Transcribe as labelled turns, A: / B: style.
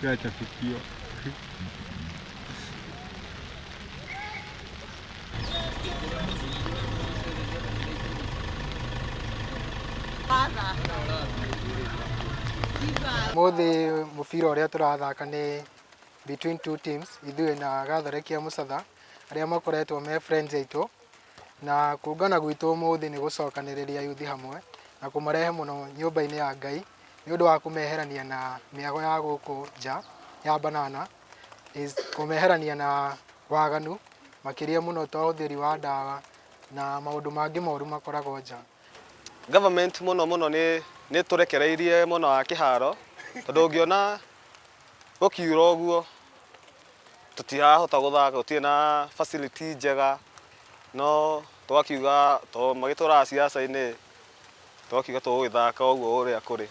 A: Tigacabithio.
B: Mũthĩ mũbira ũrĩa tũrathaka nĩ between two teams, ithuĩ na Gathorekia Mũcatha, arĩa makoretwo me friends aitũ, na kũngana gwitũ ũmũthĩ nĩ gũcokanĩrĩria yuthi hamwe na kũmarehe mũno nyũmba-inĩ ya Ngai nĩ ũndũ wa kũmeherania na mĩago ya gũkũ nja ya banana, is kũmeherania na waganu makĩria mũno ta ũhũthĩri wa ndawa na maũndũ mangĩ moru makoragwo nja.
C: Government mũno mũno nĩ nĩ tũrekereirie mwena wa kĩharo tondũ ũngĩona gũkiura ũguo tũtirahota gũthaka, gũtirĩ na facility njega, no tũgakiuga tondũ magĩtwaraga ciaca-inĩ, tũgakiuga tũgũgĩthaka ũguo ũrĩa kũrĩ.